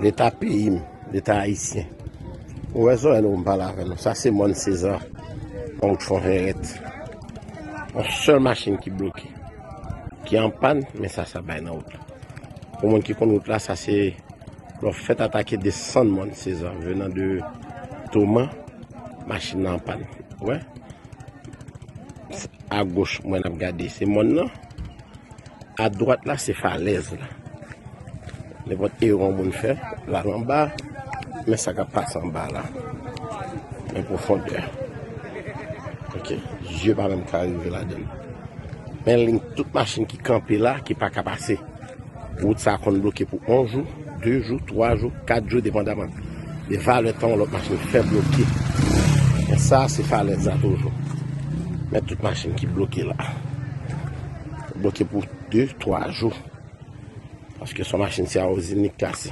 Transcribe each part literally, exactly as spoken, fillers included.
Leta peyi m, Leta ayisyen. Ouvè zòrèy nou pou m pale avè nou. Sa se Mòn Seza, yon wout Fonvèrèt. Yon sèl machin ki bloke, ki an pàn, men sa, sa bay nan wout la. Pou moun ki konn wout la, sa se lè w fèt atake desann Mòn Seza, venan de Toman, machin nan an pàn. Wè? Agoch, mwen ap gade, se mòn nan. Adwat la, se falèz la. Nenpòt erè yon moun fè, l al anba, men sa k ap pase anba la. Men pwofondè. Ok, zye pa menm ka rive ladan l. Men liy tout machin ki kanpe la, ki pa ka pase. Wout sa a konn bloke pou yon jou, de jou, twa jou, kat jou, depandaman de valè tan yon lòt machin fè bloke. Men sa, se falèz la toujou. Men tout machin ki bloke la. Bloke pou de, twa jou. Paske se yon machin se a ozin li k kase.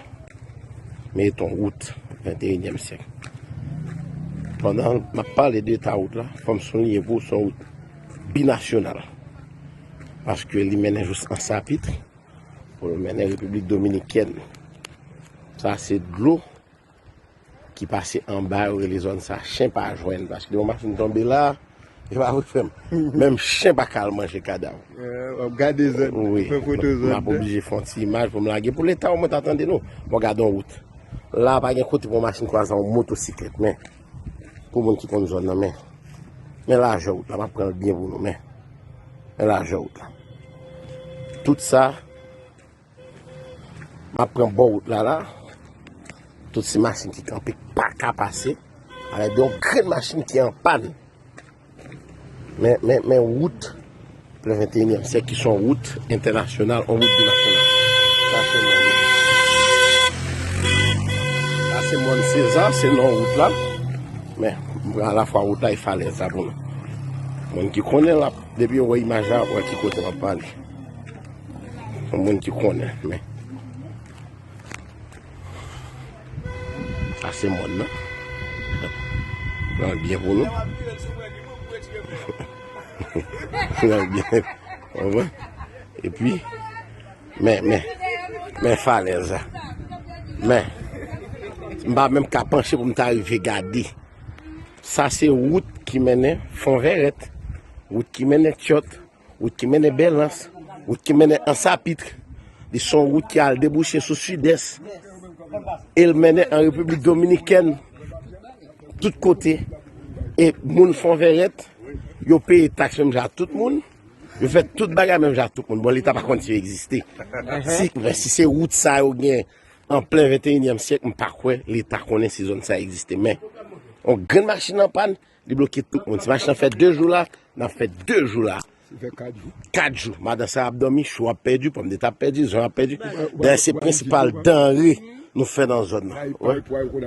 Men e t yon wout venteyinyèm syèk. Pandan m ap pale de eta wout la, fò m souliye pou se yon wout binasyonal. Paske li mennen jous Ansapit, pou l mennen Repiblik Dominikèn. Sa se dlo ki pase anba, yo rele zòn sa chen pa jwenn. Paske yon machin tonbe la, e pa vre frè m. Menm chen pa ka al manje kadav. W ap gade zòn, wi, fè foto zòn. M ap oblije fè yon ti imaj pou m lage pou leta omwen ta tande nou. Bon, gade yon wout. La, pa gen kote pou yon machin kwaze yon motosiklèt, men pou moun ki konn zòn nan, men, men lajè wout la, m ap pran l byen pou nou, men, men lajè wout la. Tout sa, m ap pran bò wout la, la. Tout se machin ki kanpe, k pa ka pase. Alè, de yon grenn machin ki an pàn. Men, men, men wout plen venteyinyèm syèk ki se yon wout entènasyonal, yon wout binasyonal. Sa se mòn nan. Sa se Mòn Seza, se non wout la. Men, m pran alafwa wout la e falèz la pou nou. Moun ki konnen l ap, depi yo wè imaj la, wè ki kote m ap pale. Yon moun ki konnen, men. Sa se mòn nan. Pran l byen pou nou. Pran l byen. Konprann? Epi, men, men, men falèz la. Men, m pa menm ka panche pou m ta rive gade. Sa se wout ki mennen Fonvèrèt. Wout ki mennen Tyòt. Wout ki mennen Bèlans, wout ki mennen Ansapit, li se yon wout ki al debouche sou Sidès, e l mennen an Repiblik Dominikèn, tout kote. E moun Fonvèrèt, yo peye taks menm jan ak tout moun, yo fè tout bagay menm jan ak tout moun. Bon, leta pa konn si yo egziste. Si, men si se wout sa yo gen an plen venteyinyèm syèk, m pa kwè leta konnen si zòn sa egziste. Men, yon grenn machin an pàn, li bloke tout moun. Si machin nan fè de jou la, n ap fè de jou la. Li fè kat jou. Kat jou. Madan sa ap dòmi, chou ap pèdi, pòmdetè ap pèdi, zòn ap pèdi. Dayè, se prensipal danre nou fè nan zòn nan.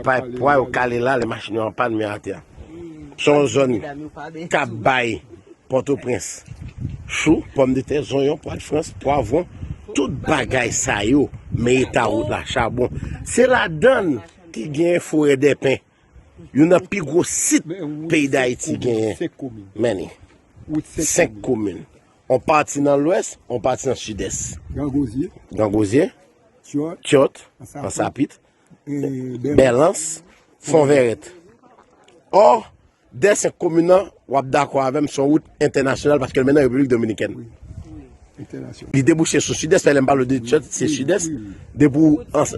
Pay pwa yo kale la, lè machin yo an pàn, men atè a. Se yon zòn k ap bay Pòtoprens. Chou, pòmdetè, zonyon, pwa de Frans, pwavwon, tout bagay sa yo, men eta wout la, chabon. Se ladann ki gen forè dèpen. Youn nan pi gwo sit peyi Dayiti genyen. Men li. Senk komin. On pati nan lwès, on pati nan sidès. Gran Gozye. Gran Gozye. Tyòt. Tyòt. Ansapit. Ansapit. Bèlans. Bèlans. Fonvèrèt. Ò, de senk komin nan, w ap dakò avè m, se yon wout entènasyonal paske l mennen Repiblik Dominikèn. Wi. Entènasyonal. Li debouche sou sidès, fè lè m pale w de Tyòt, se sidès. Wi, wi. Depi w,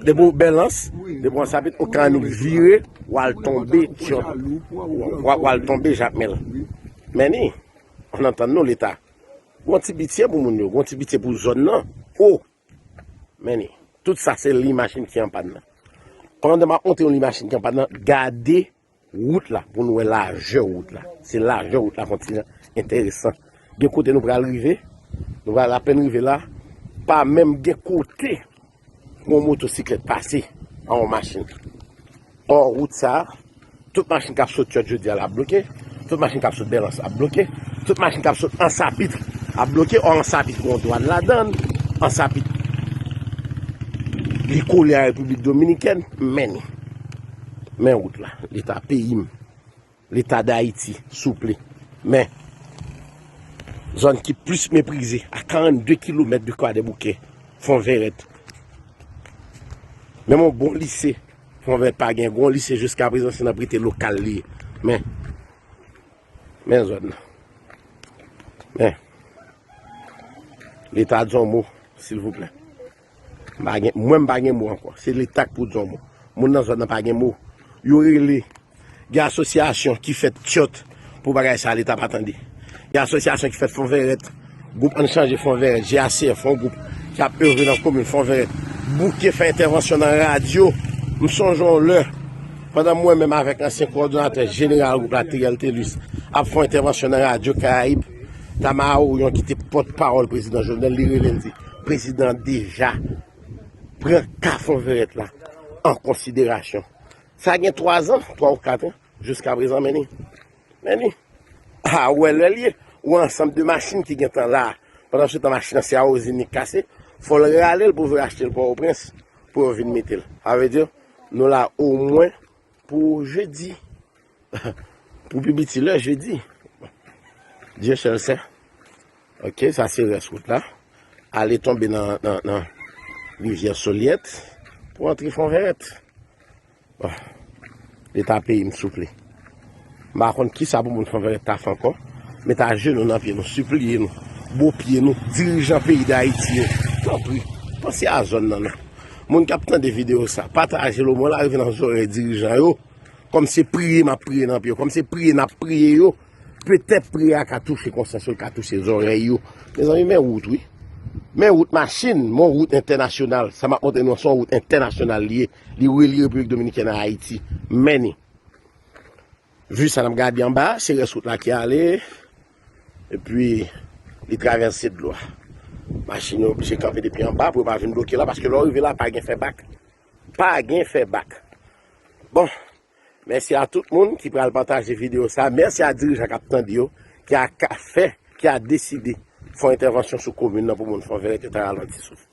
depi w Bèlans, depi w Ansapit, ou ka annik vire, w al tonbe Tyòt. W, w, w al tonbe Jakmèl. Men ni, ann antann nou, leta. Gon ti pitye pou moun yo, gon ti pitye pou zòn nan. O! Men ni, tout sa se liy machin ki an pàn nan. Pandan m ap montre w liy machin ki an pàn nan, gade wout la, pou nou wè lajè wout la. Se lajè wout la kontinyan enteresan. Gen kote nou pral rive, nou pral apèn rive la, pa menm gen kote pou yon motosiklèt pase an yon machin. Ò, wout sa a, tout machin k ap sot Tyòt jodi a la ap bloke, tout machin k ap sot Bèlans ap bloke, tout machin k ap sot Ansapit ap bloke, ò, Ansapit gon dwàn ladann, Ansapit li kole a Repiblik Dominikèn, men ni. Men wout la, leta peyi m, leta Dayiti, souple. Men, zòn ki plis meprize, a karannde kilomèt de Kwadèboukè, Fonvèrèt. Menm yon bon lise, Fon Vèt pa gen. Gon lise jiska prezan se nan prete lokal li ye. Men, men zòn nan. Men, Leta di yon mo, silvouplè. M pa gen, mwen m pa gen mo ankò. Se Leta k pou di yon mo. Moun nan zòn nan pa gen mo. Yo rele. Gen asosyasyon ki fèt tyòt pou bagay sa, Leta pa tande. Gen asosyasyon ki fèt Fon Vèrèt, gwoup Ann Chanje Fon Vèrèt, G A C F, yon gwoup ki ap evre nan komin Fon Vèrèt, bouke fè entèvansyon nan radyo. M sonje yon lè, pandan mwen menm avèk ansyen kowòdonatè jeneral gwoup la, Thériel Thelus, ap fè yon entèvansyon nan radyo Karayib, Tama Orion ki te pòtpawòl prezidan Jovenel, li rele l di, prezidan deja pran ka Fon Vèrèt la an konsiderasyon. Sa gen twa zan, twa ou kat an, jiska prezan, men ni. Men ni. A, ou wè lè l ye, ou ansanm de machin ki gentan la. Pandan se tan, machin nan se a ozin li kase, fò l rale l pou vin achte l Pòtoprens, pou yo vin mete l. Sa vle di, nou la omwen pou jedi. Pou pi piti lè jedi. Dieu seul sait. Ok, sa se rès wout la. Ale tonbe nan, nan, nan rivyè Solyèt pou antre Fon Vèrèt. Bon. Leta peyi m, souple. M pa konn kisa pou moun Fon Vèrèt ta fè ankò. Met ajenou nan pye nou, sipliye nou, bo pye nou, dirijan peyi Dayiti yo. Tanpri, panse a zòn nan non. Moun k ap tande videyo sa, pataje l omwen l arive nan zòrèy dirijan yo. Kòm se priye m ap priye nan pye yo, kòm se priye n ap priye yo, petèt priyè a ka touche konsyans yo, l ka touche zòrèy yo. Mezanmi, men wout wi. Men wout machin, men wout entènasyonal. Sa m ap montre nou an, se yon wout entènasyonal li ye. Li relye Repiblik Dominikèn a Ayiti. Men ni. Vi sa n ap gade anba, se rès wout la ki ale. Epi, li travèse dlo a. Machin yo oblije kanpe depi anba pou yo pa vin bloke la, paske lè w rive la, pa gen fè bak. Pa gen fè bak. Bon, mèsi a tout moun ki pral pataje videyo sa. Mèsi a dirijan k ap tande yo, ki a ka fè, ki a deside fè yon entèvansyon sou komin nan pou moun Fon Vèrèt yo ta ralanti souf.